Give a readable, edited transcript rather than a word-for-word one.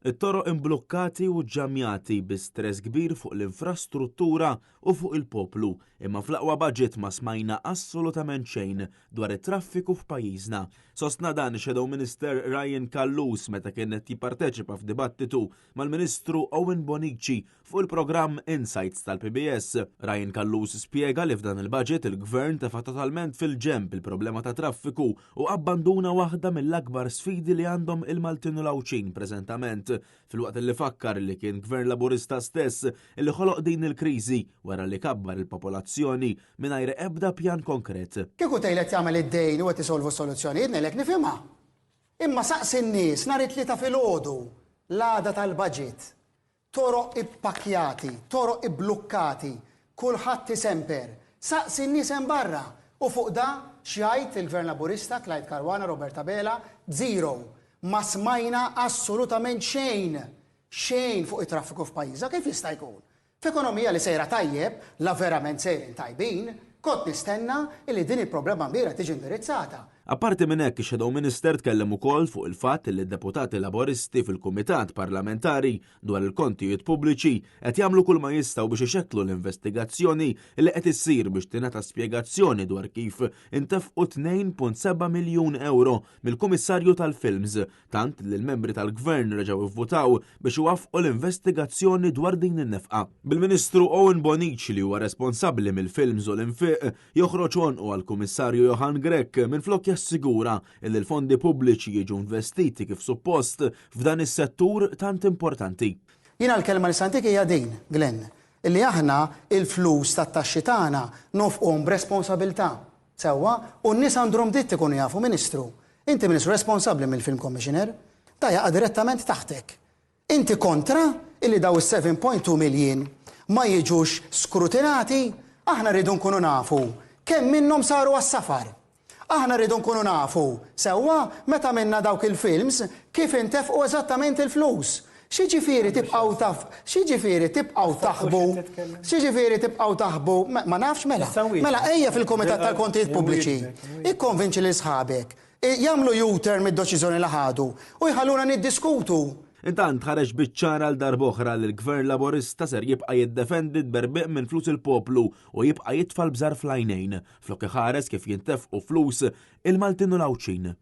It-toroq imblukkati u ġġammjati bi stress kbir fuq l-infrastruttura u fuq il-poplu, imma fl-aqwa budget ma smajna assolutament xejn dwar it-traffiku f'pajjiżna. Sostna dan ix-Shadow Minister Ryan Callus meta kien qed jipparteċipa f'dibattitu mal-Ministru Owen Bonnici fuq il-programm Insights tal-PBS. Ryan Callus spjega li f'dan il-budget il-Gvern tefa' totalment fil-ġenb il-problema ta' traffiku u abbanduna waħda mill-akbar sfidi li għandhom il-Maltin u l-Għawdxin preżentament, filwaqt li fakkar li kien Gvern Laburista stess li ħoloq din il-kriżi wara li kabbar il-popolazzjoni mingħajr ebda pjan konkret. Kieku tgħid qed jagħmel id-dejn u qed isolvu s-soluzzjonijiet ngħidlek nifhimha. Imma saqsi n-nies nhar it-Tlieta filgħodu, l-għada tal-budget, Toroq ippakkjati, toroq ibblukkati, kulħadd isemper. Saqsi n-nies hemm barra! U fuq da, x'jgħid il-Gvern Laburista, Clyde Caruana, Robert Abela? Zero! Ma smajna assolutament xejn! Xejn fuq it-traffiku f'pajjiżna. Kif jista' jkun? F'ekonomija li sejra tajjeb, la verament sejrin tajbin, kont nistenna illi din il-problema kbira tiġi indirizzata. Apparti minn hekk, ix-Shadow Minister tkellem ukoll fuq il-fatt li d-deputati Laboristi fil-Kumitat Parlamentari dwar il-Kontijiet Pubbliċi qed jagħmlu kull ma jistgħu biex ixekklu l-investigazzjoni li qed issir biex tingħata spjegazzjoni dwar kif intefqu 2.7 miljun ewro mill-Kummissarju tal-Films, tant li l-membri tal-Gvern reġgħu ivvutaw biex iwaffqu l-investigazzjoni dwar din in-nefqa. Bil-Ministru Owen Bonnici li huwa responsabbli mill-films u l-infiq joħroġ għonqu għall-Kummissarju Johann Grech minflok jassigura li l-fondi pubbliċi jiġu investiti kif suppost f'dan is-settur tant importanti. Jiena l-kelma li se ntik hija din, Glenn, illi aħna l-flus tat-taxxi tagħna nonfquhom b'responsabilità, sewwa, u n-nies għandhom dritt ikunu jafu, Ministru. Inti Ministru responsabbli mill-Film Commissioner. Da jaqa' direttament taħtek. Inti kontra illi daw is-7.2 miljin ma jiġux skrutinati? Aħna rridu nkunu nafu kemm minnhom saru għas-safar. Aħna rridu nkunu nafu sewwa meta għamilna dawk il-films kif intefqu eżattament il-flus. X'jiġifieri tibqgħu taf x'jiġifieri tibqgħu taħbu x'jiġifieri tibqgħu taħbu ma nafx mela. Mela ejja fil-Kumitat tal-Kontijiet Pubbliċi. Ikkonvinċi lil sħabek jagħmlu U-turn mid-deċiżjoni li ħadu u jħalluna niddiskutu. Intant ħareġ biċ-ċar għal darb'oħra li l-Gvern Laburista ser jibqa' jiddefendi t-tberbiq minn flus il-poplu u jibqa' jitfa' l-bżar fl-għajnejn flok iħares kif jintefqu flus il-Maltin u l-Għawdxin.